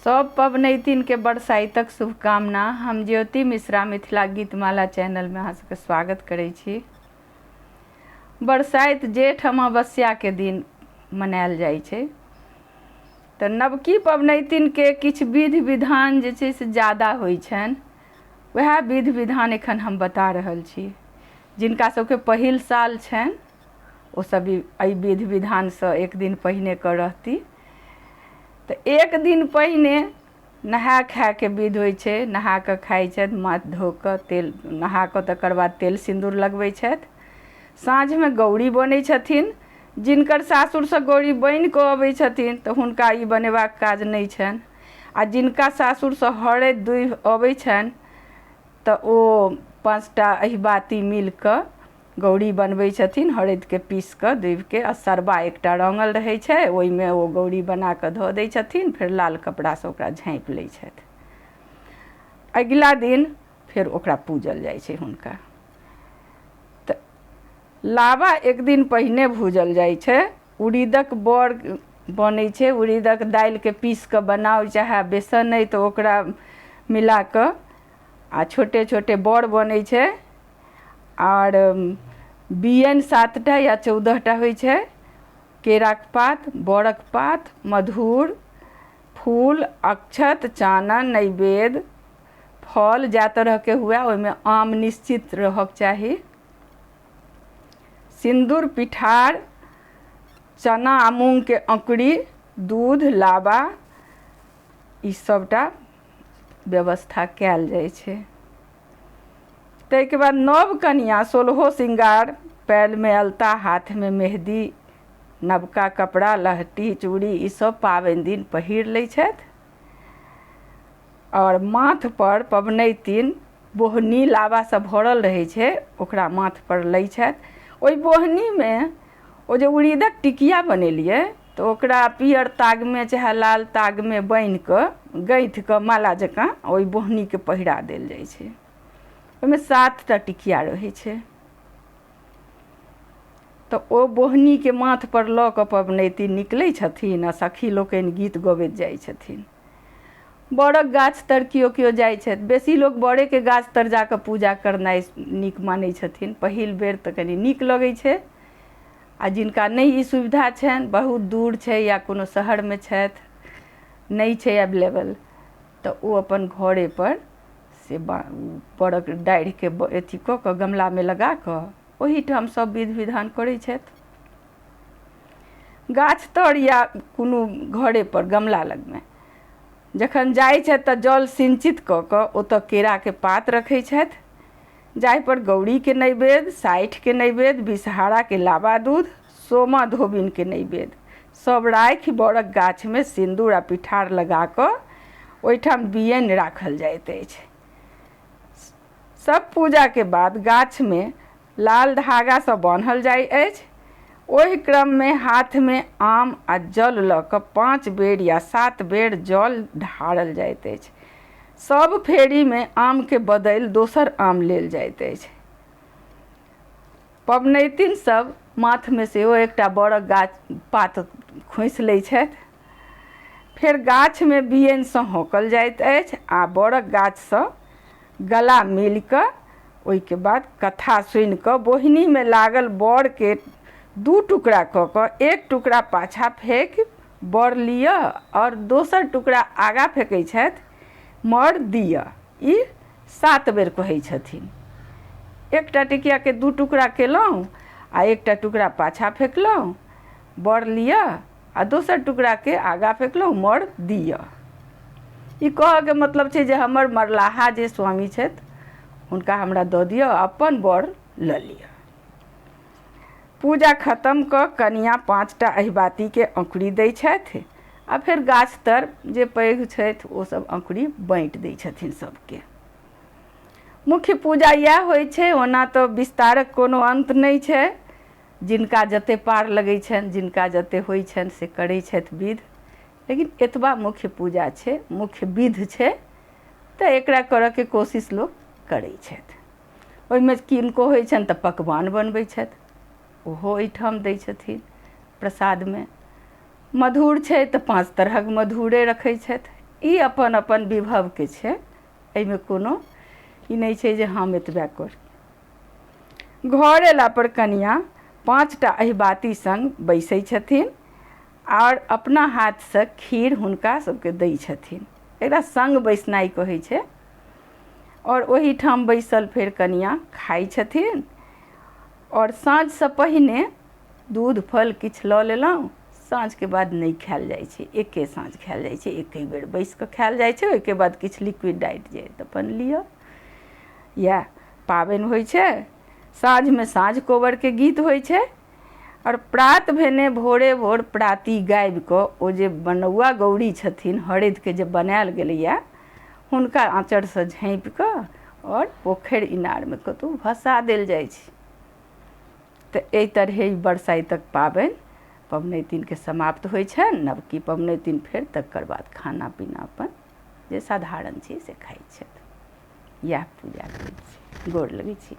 सब पबनैतिनके बरसाइतक शुभकामना। हम ज्योति मिश्रा मिथिला गीतमाला चैनलमे अहाँ सबके स्वागत करै छी। बरसाइत जेठ अमावस्याके दिन मनायल जाइ छै। तऽ नवकी पबनैतिनके किछु विधि विधान जे छै से ज्यादा होइ छनि, वएह विधि विधान एखन हम बता रहल छी। जिनका सबके पहिल साल छनि ओ सब एहि विधि विधानसँ एक दिन पहिने कऽ रहती। तऽ एक दिन पहिने नहा खायके विध होइ छै। नहा कऽ खाइ छथि, माथ धो कऽ तेल नहा कऽ तकर बाद तेल सिन्दूर लगबै छथि। साँझमे गौरी बनै छथिन। जिनकर सासुरसँ गौरी बनि कऽ अबै छथिन तऽ हुनका ई बनेबाक काज नहि छनि, आ जिनका सासुरसँ हरदि दूभि अबै छनि तऽ ओ 5टा अहिबाती मिल कऽ गौरी बनबै छथिन। हरदिके पीस कऽ दूभिके आ सरबा एकटा रङ्गल रहै छै, ओहिमे ओ गौरी बना कऽ धऽ दै छथिन। फेर लाल कपड़ासँ ओकरा झाँपि लै छथि। अगिला दिन फेर ओकरा पूजल जाइ छै हुनका। तऽ लाबा एक दिन पहिने भूजल जाइ छै। उड़ीदक बड़ बनै छै। उड़ीदक दालिके पीस कऽ बनाउ, चाहे बेसन अइ तऽ ओकरा मिला कऽ, आ छोटे छोटे बड़ बनै छै। आओर बियनि 7टा या 14टा होइ छै। केराके पात, बड़क पात, मधुर, फूल, अक्षत, चानन, नैवेद्य, फल जाए तरहके हुए, ओहिमे आम निश्चित रहक चाही। सिन्दूर, पिठार, चना आ मूँगके अँकुरी, दूध, लाबा, ई सबटा व्यवस्था कयल जाइ छै। ताहिके बाद नव कनिआ सोलहो श्रृंगार, पैरमे अलता, हाथमे मेहदी, नवका कपड़ा, लहठी, चूड़ी, ई सब पाबनि दिन पहिर लै छथि। आओर माथपर पबनैतिन बोहनी लाबासँ भरल रहै छै, ओकरा माथपर लै छथि। ओहि बोहनीमे ओ जे उड़ीदक टिकिया बनेलियै तऽ ओकरा पियर तागमे चाहे लाल तागमे बान्हि कऽ गाँथि कऽ माला जकाँ ओहि बोहनीके पहिरा देल जाइ छै। ओहिमे 7टा टिकिया रहै छै। तऽ ओ बोहनीके माथपर लऽ कऽ पबनैतिन निकलै छथिन आ सखी लोकनि गीत गबैत जाइ छथिन। बड़क गाछ तर केओ केओ जाइ छथि। बेसी लोक बड़ेके गाछ तर जाकऽ पूजा करनाइ नीक मानै छथिन। पहिल बेर तऽ कनि नीक लगै छै। आ जिनका नहि ई सुविधा छनि, बहुत दूर छै या कोनो शहरमे छथि, नहि छै एवलेबल, तऽ ओ अपन घरेपर से बड़क डाढ़िके अथी कऽ कऽ गमलामे लगा कऽ ओहीठाम सब विधि विधान करै छथि। गाछ तर या कोनो घरेपर गमला लगमे जखन जाइ छथि तऽ जल सिंचित कऽ कऽ ओतऽ केराके पात रखै छथि, जाहिपर गौरीके नैवेद्य, साठिके नैवेद्य, विषहाराके लाबा दूध, सोमा धोबिनके नैवेद्य सब राखि बड़क गाछमे सिन्दूर आ पिठार लगा कऽ ओहिठाम बियनि राखल जाइत अछि। सब पूजाके बाद गाछमे लाल धागासँ बान्हल जाइ अछि। ओहि क्रममे हाथमे आम आ जल लऽ कऽ 5 बेर या 7 बेर जल ढारल जाइत अछि। सब फेरीमे आमके बदलि दोसर आम लेल जाइत अछि। पबनैतिन सब माथमे सेहो एकटा बड़क गाछ पात खोसि लै छथि। फेर गाछमे बियनिसँ हौंकल जाइत अछि आ बड़क गाछसँ गला मिलि कऽ ओहिके बाद कथा सुनि कऽ बोहिनीमे लागल बड़के 2 टुकड़ा कऽ कऽ एक टुकड़ा पाछाँ फेकि बड़ लिअ आओर दोसर टुकड़ा आगाँ फेकै छथि, मर दिअ। ई 7 बेर कहै छथिन। एकटा टिकियाके 2 टुकड़ा केलहुँ आ एकटा टुकड़ा पाछाँ फेकलहुँ, बड़ लिअ, आ दोसर टुकड़ाके आगाँ फेकलहुँ, मर दिअ। ई कहऽके मतलब छै जे हमर मरलाहा जे स्वामी छथि हुनका हमरा दऽ दिअ, अपन बड़ लऽ लिअ। पूजा खतम कऽ कनिया 5टा अहिबातीके अँकुरी दै छथि आ फेर गाछ तर जे पैघ छथि ओ सब अँकुरी बाँटि दै छथिन सबके। मुख्य पूजा इएह होइ छै। ओना तऽ विस्तारक कोनो अन्त नहि छै। जिनका जते पार लगै छनि, जिनका जते होइ छनि से करै छथि विध, लेकिन एतबा मुख्य पूजा छै, मुख्य विध छै, तऽ एकरा करऽके कोशिश लोक करै छथि। ओहिमे किनको होइ छनि तऽ पकवान बनबै छथि, ओहो एहिठाम दै छथिन प्रसादमे। मधुर छै तऽ 5 तरहक मधुरे रखै छथि। ई अपन अपन विभवके छै, एहिमे कोनो ई नहि छै जे हम एतबे करी। घर अयलापर कनिआँ 5टा अहिबाती सङ्ग बैसै छथिन आओर अपना हाथसँ खीर हुनका सबके दै छथिन। एकरा सङ्ग बैसनाइ कहै छै। आओर ओहिठाम बैसल फेर कनिआँ खाइ छथिन। आओर साँझसँ पहिने दूध फल किछु लऽ लेलहुँ, साँझके बाद नहि खायल जाइ छै, एके साँझ खायल जाइ छै, एके बेर बैसि कऽ खायल जाइ छै। ओहिके बाद किछु लिक्विड डाइट जे तऽ अपन लिअ। इएह पाबनि होइ छै। साँझमे साँझ कोबरके गीत होइ छै। आओर प्रात भेने भोरे भोर प्राती गाबि कऽ ओ जे बनौआ गौरी छथिन, हरदिके जे बनायल गेलैए, हुनका आँचरसँ झाँपि कऽ आओर पोखरि इनारमे कतहु भसा देल जाइ छै। तऽ एहि तरहे ई बरसाइतक पाबनि पबनैतिनके समाप्त होइ छनि। नवकी पबनैतिन फेर तकर बाद खाना पीना अपन जे साधारण छै से खाइ छथि। इएह पूजा होइ छै। गोर लगै छी।